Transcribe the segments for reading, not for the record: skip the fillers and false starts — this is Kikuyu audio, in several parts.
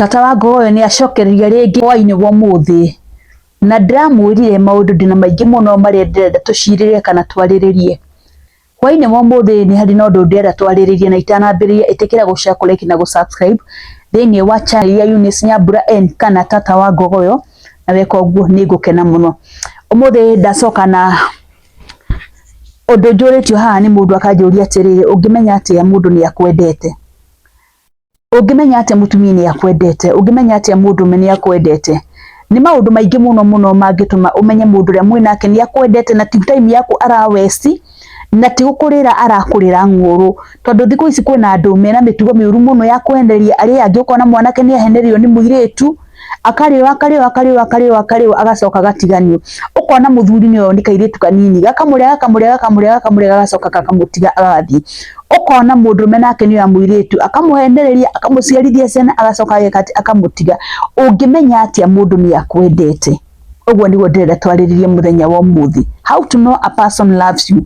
Tata wa Ngogoyo nĩ acokereria rĩngĩ hwainĩ wa ũmũthĩ na ndĩramwĩrire maũndũ ndĩna maingĩ mũno marĩa ndĩrenda tũcirĩre kana twarĩrĩrie. Hwainĩ wa ũmũthĩ nĩ harĩ na ũndũ ndĩrenda twarĩrĩrie na itanambĩrĩria ĩtĩkĩra gũ share, kũ like na gũ subscribe thĩinĩ wa channel ya Eunice Nyambura N kana Tata wa Ngogoyo, na weka ũguo nĩ ngũkena mũno. Ũmũthĩ ndacoka na ũndũ njũrĩtio haha nĩ mũndũ akanjũria atĩrĩrĩ, ũngĩmenya atĩa mũndũ nĩ akwendete? Ũngĩmenya atĩa mũtumia nĩ akwendete? Ũngĩmenya atĩa mũndũrũme nĩ akwendete? Nĩ maũndũ maingĩ mũno mũno mangĩtũma ũmenye mũndũ ũrĩa mwĩ nake nĩ akwendete na ti time yaku ara waste na ti gũkũrĩra arakũrĩra ng'ũrũ. Tondũ thikũ ici kwĩna andũ mena mĩtugo mĩũru mũno ya kũhenereria arĩa angĩ, ũkona mwanake nĩ ahenererio nĩ mũirĩtu, akarĩo akarĩo akarĩo akarĩo akarĩo agacoka agatiganio. Ũkona mũthuri nĩ oyo nĩ kairĩtu kanini, gakamũrĩa gakamũrĩa gakamũrĩa gakamũrĩa gagacoka gakamũtiga agathiĩ. Ũkona mũndũrũme nake nĩ oya mũirĩtu akamũhenereria akamũciarithia ciana agacoka ageka atĩ akamũtiga. Ũngĩmenya atĩa mũndũ nĩ akwendete? Ũguo nĩguo ndĩrenda twarĩrĩrie mũthenya wa ũmũthĩ. How to know a person loves you.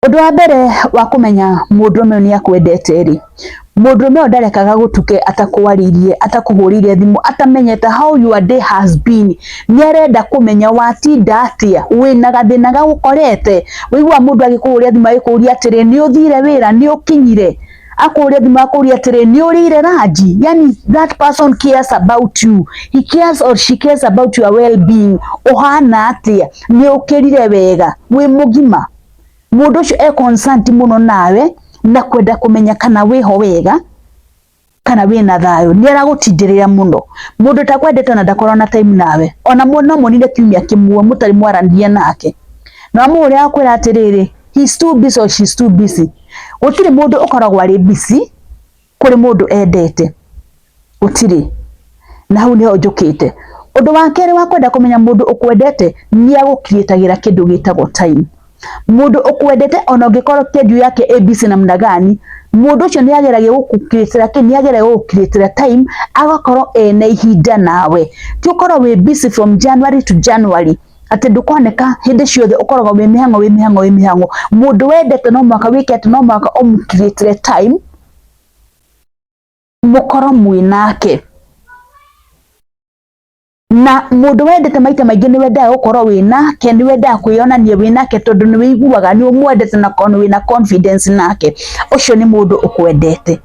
Ũndũ wa mbere wa kũmenya mũndũrũme ũyũ nĩ akwendete rĩ, mũndũrũme ũyũ ndarekaga gũtuke atakwarĩirie, atakũhũrĩire thimũ, atamenyete how your day has been. Nĩ arenda kũmenya watinda atĩa, wĩna gathĩna gagũkorete, wĩiguaga mũndũ agĩkũhũrĩra thimũ agĩkũria atĩrĩ, nĩ ũthire wĩra, nĩ ũkinyire? Akũhũrĩre thimũ akũrie atĩrĩ, nĩ ũrĩire ranji? Yani that person cares about you, he cares or she cares about your well being. Ũhana atĩa? Nĩ ũkĩrire wega? Wĩ mũgima? Mũndũ ũcio e concerned mũno nawe na kwenda kũmenya kana wĩho wega kana wĩna thayũ, nĩ aragũtindĩrĩra mũno. Mũndũ ũtakwendete ona ndakoragwo na time nawe, ona no muonire kiumia kĩmwe mũtarĩ mwaranĩria nake, na wamũhũrĩra akwĩra atĩrĩrĩ, he is too busy or she is too busy. Gũtirĩ mũndũ ũkoragwo arĩ busy kũrĩ mũndũ endete, gũtirĩ. Na hau nĩho njũkĩte. Ũndũ wa kerĩ wa kwenda kũmenya mũndũ ũkwendete nĩ agũcreatagĩra kĩndũ gĩtagwo time. Mũndũ ũkwendete ona ũngĩkorwo schedule yake ĩ busy namna gani, mũndũ ũcio nĩ ageragia gũkũ-creatĩra kĩ, nĩ ageragia gũgũ-creatĩra time, agakorwo ena ihinda nawe. Ti ũkorwo wĩ busy from January to January, atĩ ndũkoneka hĩndĩ ciothe ũkoragwo wĩ mĩhang'o wĩ mĩhang'o wĩ mĩhang'o. Mũndũ wendete no mũhaka wĩke atĩ, no mũhaka ũmũ-creatĩre time, mũkorwo mwĩ nake. Na mũndũ wendete maita maingĩ nĩ wendaga gũkorwo wĩ nake, nĩ wendaga kwĩyonania wĩ nake tondũ nĩ wĩiguaga nĩ ũmwendete na wĩna confidence nake. Ũcio nĩ mũndũ ũkwendete.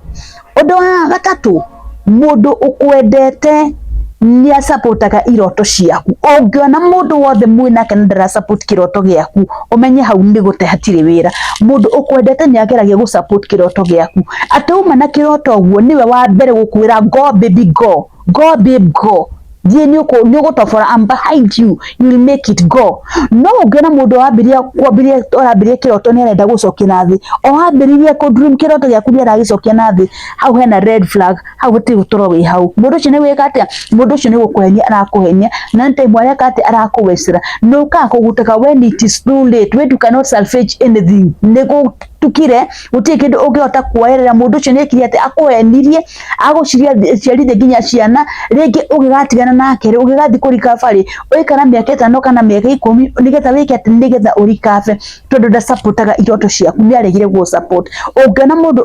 Ũndũ wa gatatũ, mũndũ ũkwendete nĩ acapotaga iroto ciaku. Ũngĩona mũndũ wothe mwĩ nake na ndara support kĩroto gĩaku, ũmenye hau nĩ gũte hatirĩ wĩra. Mũndũ ũkwendete nĩ ageragia gũ support kĩroto gĩaku. Atĩ uma na kĩroto ũguo nĩwe wa mbere gũkwĩra go baby go, go babe go. Thiĩ nĩ ũgũtobora, I'm behind you, you will make it go. No ũngĩona mũndũ wambĩrĩria kwambĩrĩria ũrambĩrĩria kĩroto nĩ arenda gũcokia na thĩ, o wambĩrĩria kũ dream kĩroto gĩaku nĩ aragĩcokia na thĩ, hau hena red flag, hau gũtirĩ gũtũrwo wĩ hau. Mũndũ ũcio nĩ gwĩka atĩa? Mũndũ ũcio nĩ gũkũhenia arakũhenia, na nĩ time areka atĩa? Arakũwecera. Nĩ ũkaga kũgutĩka when it is too late, when you cannot salvage anything. Nĩ gũtukire, gũtirĩ kĩndũ ũngĩhota kuoerera. Mũndũ ũcio nĩ ekire atĩa? Akũhenirie, agũciarithia nginya ciana, rĩngĩ ũgĩgatigana nake rĩ, ũgĩgathiĩ kũrikaba rĩ, ũgaikara mĩaka 5 kana mĩaka 10 nĩgetha wĩke atĩ, nĩgetha ũrikabe, tondũ ndacapotaga iroto ciaku, nĩ aregire gũ support. Ũngĩona mũndũ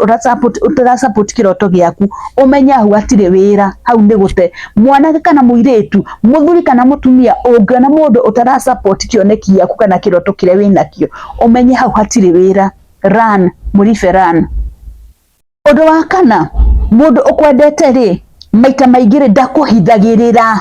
ũtara support kĩroto gĩaku, ũmenye hau hatirĩ wĩra, hau nĩ gũte. Mwanake kana mũirĩtu, mũthuri kana mũtumia, ũngĩona mũndũ ũtara support kĩoneki gĩaku kana kĩroto kĩrĩa wĩnakĩo, ũmenye hau hatirĩ wĩra. Run, mũribe run. Ũndũ wa kana, mũndũ ũkwendete rĩ, maita maingĩ rĩ, ndakũhithagĩrĩra.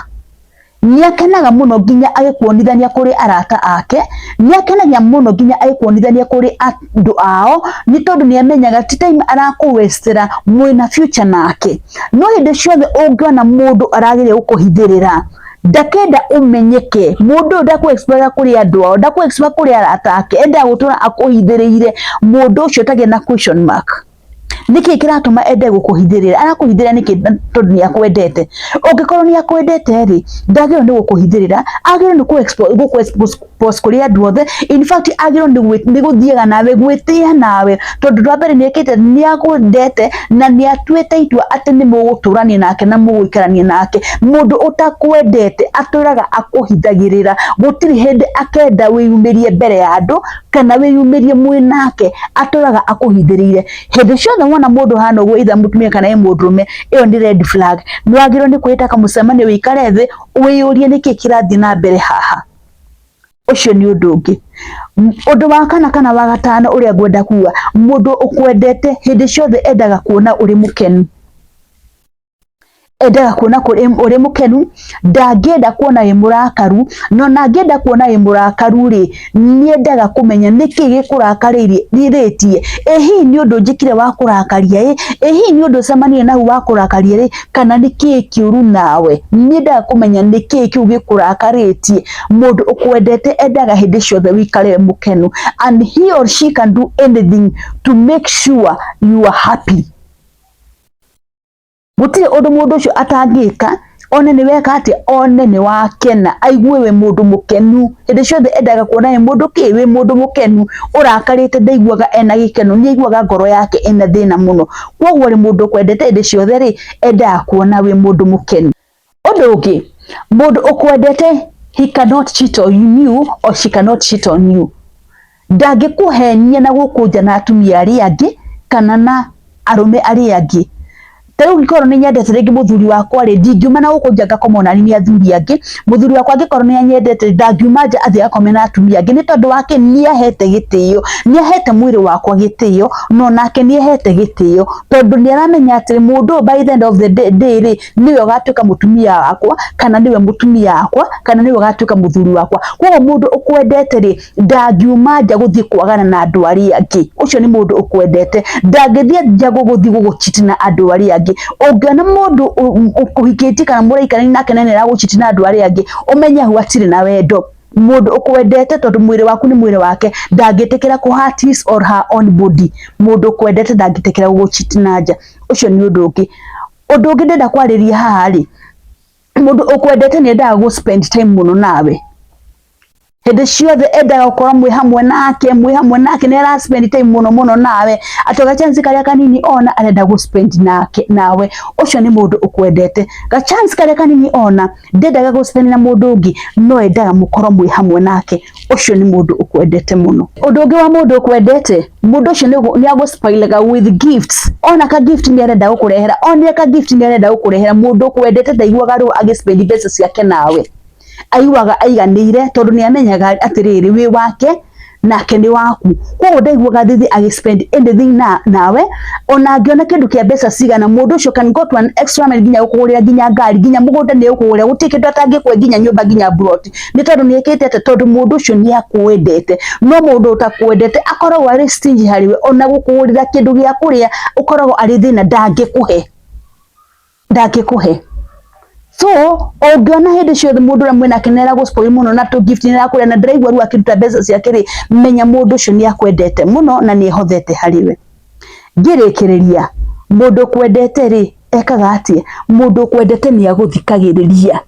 Nĩ akenaga mũno nginya agĩkuonithania kũrĩ arata ake, nĩ akenaga mũno nginya agĩkuonithania kũrĩ andũ ao, nĩ tondũ nĩ amenyaga ti time arakũwecera mwĩna future nake. No hĩndĩ ciothe ũngĩona mũndũ arageria gũkũhithĩrĩra, ndakenda ũmenyeke, mũndũ ũyũ ndakũ expose kũrĩ andũ ao, ndakũ expose kũrĩ arata ake, endaga gũtũra akũhithĩrĩire, mũndũ ũcio ũtagĩa na question mark. Nĩkĩ kĩratũma ende gũkũhithĩrĩra? Arakũhithĩrĩra nĩkĩ tondũ nĩ akwendete? Ũngĩkorwo nĩ akwendete rĩ, ndagĩrĩirwo nĩ gũkũhithĩrĩra, agĩrĩirwo nĩ gũkũ expose kũrĩ andũ othe. In fact agĩrĩirwo nĩ gũthiaga nawe, gwĩtĩa nawe, tondũ ũndũ wa mbere nĩ ekĩte, nĩ akwendete na nĩ atuĩte itua atĩ nĩ mũgũtũrania nake na mũgũikarania nake. Mũndũ ũtakwendete atũraga akũhithagĩrĩra, gũtirĩ hĩndĩ akenda wĩyumĩrie mbere ya andũ kana wĩyumĩrie mwĩ nake, atũraga akũhithĩrĩire. Hĩndĩ ciothe wona mũndũ hana ũguo, either mũtumia kana ĩ mũndũrũme, ĩyo nĩ red flag. Nĩ wagĩrĩirwo nĩ kwĩta kamũcemanio wĩikare thĩ wĩyũrie nĩkĩ kĩrathiĩ na mbere haha. Ũcio nĩ ũndũ ũngĩ. Ũndũ wa kana kana wa gatano ũrĩa ngwenda kuga, mũndũ ũkwendete hĩndĩ ciothe endaga kuona ũrĩ mũkenu. Endaga kuona ũrĩ mũkenu, ndangĩenda kuona wĩ mũrakaru, na ona angĩenda kuona wĩ mũrakaru rĩ, nĩ endaga kũmenya nĩkĩ gĩkũrakarĩtie, ĩ hihi nĩ ũndũ njĩkire wa kũrakaria ĩ, ĩ hihi nĩ ũndũ ũcemanirie nau wa kũrakaria rĩ, kana nĩ kĩĩ kĩũru nawe. Nĩ endaga kũmenya nĩkĩĩ kĩu gĩkũrakarĩtie. Mũndũ ũkwendete endaga hĩndĩ ciothe wĩikare wĩ mũkenu, and he or she can do anything to make sure you are happy. Gũtirĩ ũndũ mũndũ ũcio atangĩka one nĩ weka atĩa, one nĩ wakena, aigue wĩ mũndũ mũkenu. Hĩndĩ ciothe endaga kuona wĩ mũndũ kĩ, wĩ mũndũ mũkenu, ũrakarĩte ndaiguaga ena gĩkeno, nĩ aiguaga ngoro yake ĩna thĩna mũno. Koguo rĩ, mũndũ ũkwendete hĩndĩ ciothe rĩ, endaga kuona wĩ mũndũ mũkenu. Ũndũ ũngĩ, mũndũ ũkwendete he cannot cheat on you or she cannot cheat on you. Ndangĩkũhenia na gũkũ nja na atumia arĩa angĩ kana na arũme arĩa angĩ. Ta rĩu ingĩkorwo nĩ nyendete rĩngĩ mũthuri wakwa rĩ, ndingiuma na gũkũ nja ngakoma onani nĩ athuri angĩ. Mũthuri wakwa angĩkorwo nĩ anyendete ndangiuma nja athiĩ agakome na atumia angĩ, nĩ tondũ wa kĩ? Nĩ ahete gĩtĩo, nĩ ahete mwĩrĩ wakwa gĩtĩo, na onake nĩ ehete gĩtĩo, tondũ nĩ aramenya atĩ mũndũ ũyũ by the end of the day rĩ, nĩwe ũgatuĩka mũtumia wakwa, kana nĩwe mũtumia wakwa, kana nĩwe ũgatuĩka mũthuri wakwa. Koguo mũndũ ũkwendete rĩ, ndangiuma nja gũthiĩ kwagana na andũ arĩa angĩ. Ũcio nĩ mũndũ ũkwendete. Ndangĩthiĩ nja gũthiĩ gũgũcheat na andũ arĩa angĩ. Ũngĩona mũndũ ũkũhikĩtie kana mũraikarania nake na nĩ aragũcheat na andũ arĩa angĩ, ũmenye hau hatirĩ na wendo. Mũndũ ũkwendete tondũ mwĩrĩ waku nĩ mwĩrĩ wake, ndangĩtĩkĩra kũ hurt his or her own body. Mũndũ ũkwendete ndangĩtĩkĩra gũgũcheat na nja. Ũcio nĩ ũndũ ũngĩ. Ũndũ ũngĩ ndĩrenda kwarĩria haha rĩ, mũndũ ũkwendete nĩ endaga gũ spend time mũno nawe. Hĩndĩ ciothe endaga gũkorwo mwĩ hamwe nake, mwĩ hamwe nake, nĩ ara spend time mũno mũno nawe, atĩ ga chance karĩa kanini ona arenda gũ spend nake nawe. Ũcio nĩ mũndũ ũkwendete. Ga chance karĩa kanini ona ndendaga gũ spend na mũndũ ũngĩ, no endaga mũkorwo mwĩ hamwe nake. Ũcio nĩ mũndũ ũkwendete mũno. Ũndũ ũngĩ wa mũndũ ũkwendete, mũndũ ũcio nĩ agũ with gifts. Ona ka gift nĩ arenda gũkũrehera, ona ka gift nĩ arenda gũkũrehera. Mũndũ ũkwendete ndaiguaga ruo agĩ spend mbeca ciake nawe. Aiguaga aiganĩire tondũ nĩ amenyaga atĩrĩrĩ, wĩ wake nake nĩ waku. Koguo ndaiguaga thithi agĩ spend anything na nawe. Ona angĩona kĩndũ kĩa mbeca cigana, mũndũ ũcio can go to an extra mile nginya gũkũgũrĩra nginya ngari, nginya mũgũnda nĩ egũkũgũrĩra, gũtirĩ kĩndũ atangĩkũhe, nginya nyũmba, nginya plot. Nĩ tondũ nĩ ekĩte atĩa? Tondũ mũndũ ũcio nĩ akwendete. No mũndũ ũtakwendete akoragwo arĩ stingy harĩ we, ona gũkũgũrĩra kĩndũ gĩa kũrĩa ũkoragwo arĩ thĩna, ndangĩkũhe, ndangĩkũhe. So ũngĩona hĩndĩ ciothe mũndũ ũrĩa mwĩnake nĩ aragũ spoil mũno na tũ gift nĩ arakũrĩa na ndĩraigua ruo akĩruta mbeca ciake rĩ, menya mũndũ ũcio nĩ akwendete mũno na nĩ ehothete harĩ we. Ngĩrĩkĩrĩria, mũndũ ũkwendete rĩ, ekaga atĩa? Mũndũ ũkwendete nĩ agũthikagĩrĩria.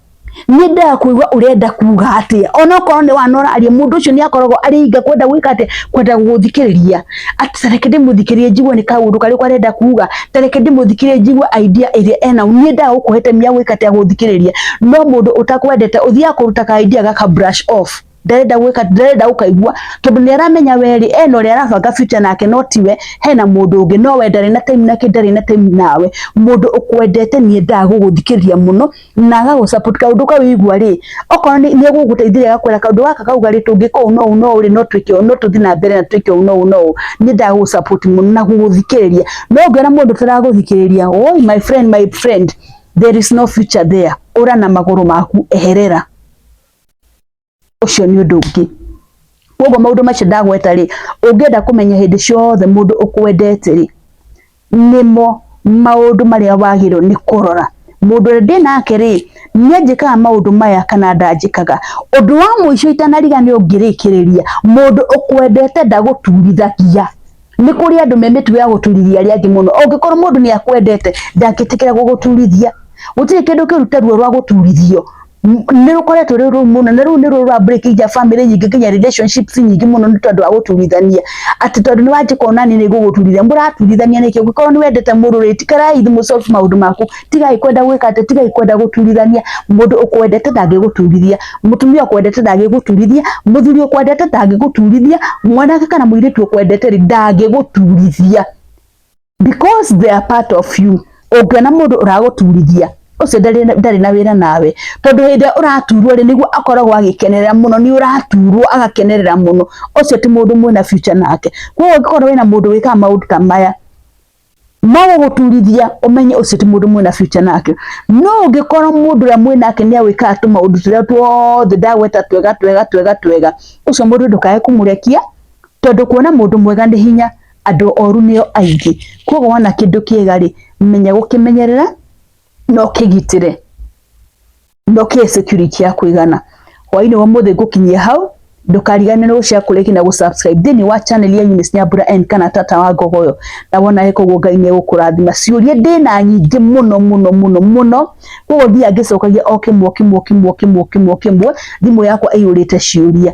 Nĩ endaga kũigua ũrenda kuga atĩa, onokorwo nĩ wana ũraria, mũndũ ũcio nĩ akoragwo arĩ eager kwenda gwĩka atĩa, kwenda gũgũthikĩrĩria. Atĩ ta reke ndĩmũthikĩrĩrie njigue nĩ kaũndũ karĩkũ arenda kuga, ta reke ndĩmũthikĩrĩrie njigue idea ĩrĩa ena. Nĩ endaga gũkũhe time ya gwĩka atĩa, gũthikĩrĩria. No mũndũ ũtakwendete ũthiaga kũruta ka idea gaka brush off, ndarenda gwĩka, ndarenda gũkaigua, tondũ nĩ aramenya we rĩ, ena ũrĩa arabanga future nake, no tiwe, hena mũndũ ũngĩ, no we ndarĩ na time nake, ndarĩ na time nawe. Mũndũ ũkwendete nĩ endaga gũgũthikĩrĩria mũno na agagũ support kaũndũ kau igua rĩ, okorwo nĩ egũgũteithĩrĩria agakwĩra kaũndũ gaka kauga rĩ, tũngĩka ũũ no ũũ no ũũ rĩ, no twĩke ũũ, no tũthiĩ na mbere na twĩke ũũ no ũũ no ũũ. Nĩ endaga gũgũ support mũno na gũgũthikĩrĩria. No ũngĩona mũndũ ũtaragũthikĩrĩria, oi my friend, my friend, there is no future there. Ũra na magũrũ maku, eherera. Ũcio nĩ ũndũ ũngĩ. Koguo maũndũ macio ndagweta rĩ, ũngĩenda kũmenya hĩndĩ ciothe mũndũ ũkwendete rĩ, nĩmo maũndũ marĩa wagĩrĩirwo nĩ kũrora. Mũndũ ũrĩa ndĩ nake rĩ, nĩ anjĩkaga maũndũ maya kana ndanjĩkaga. Ũndũ wa mũico itanariganĩrwo ngĩrĩkĩrĩria, mũndũ ũkwendete ndagũturithagia. Nĩ kũrĩ andũ me mĩtugo ya gũturithia arĩa angĩ mũno. Ũngĩkorwo mũndũ nĩ akwendete, ndangĩtĩkĩra gũgũturithia. Gũtirĩ kĩndũ kĩũru ta ruo rwa gũturithio. Nĩ rũkoretwo rwĩ rũru mũno, na rĩu nĩ ruo rũra break nginya family nyingĩ, nginya relationships nyingĩ mũno nĩ tondũ wa gũturithania. Atĩ tondũ nĩ wanjĩka ũna niĩ nĩ ngũgũturithia. Mũraturithania nĩkĩ? Ũngĩkorwo nĩ wendete mũndũ rĩ, ĩtĩkĩrai mũ solve maũndũ maku. Tigai kwenda gwĩka atĩ, tigai kwenda gũturithania. Mũndũ ũkwendete ndangĩgũturithia, mũtumia ũkwendete ndangĩgũturithia, mũthuri ũkwendete ndangĩgũturithia, mwanake kana mũirĩtu ũkwendete rĩ, ndangĩgũturithia because they are part of you. Ũngĩona mũndũ ũragũturithia, ũcio ndarĩ na wĩra nawe, tondũ hĩndĩ ĩrĩa ũraturwo rĩ, nĩguo akoragwo agĩkenerera mũno, nĩ ũraturwo agakenerera mũno. Ũcio ti mũndũ mwĩna future nake. Koguo ũngĩkorwo wĩna mũndũ wĩkaga maũndũ ta maya ma gũgũturithia, ũmenye ũcio ti mũndũ mwĩna future nake. No ũngĩkorwo mũndũ ũrĩa mwĩnake nĩ agwĩkaga tũmaũndũ tũrĩa tuothe ndagweta twega twega twega twega, ũcio mũndũ ndũkae kũmũrekia, tondũ kuona mũndũ mwega nĩ hinya, andũ oru nĩo aingĩ. Koguo wona kĩndũ kĩega rĩ, menya gũkĩmenyerera na ũkĩgitĩre na ũkĩhe security ya kũigana. Hwaĩ-inĩ wa ũmũthĩ ngũkinyia hau. Ndũkariganĩrwo gũ share, kũ like na gũ subscribe thĩinĩ wa channel ya Eunice Nyambura N kana Tata wa Ngogoyo. Na wona weka ũguo, Ngai nĩ egũkũrathima. Ciũria ndĩna nyingĩ mũno mũno mũno mũno, koguo thiaga ngĩcokagia o kĩmwe kĩmwe kĩmwe kĩmwe kĩmwe kĩmwe. Thimũ yakwa ĩiyũrĩte ciũria.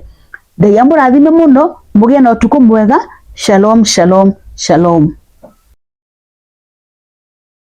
Ngai amũrathime mũno, mũgĩe na ũtukũ mwega. Shalom, shalom, shalom.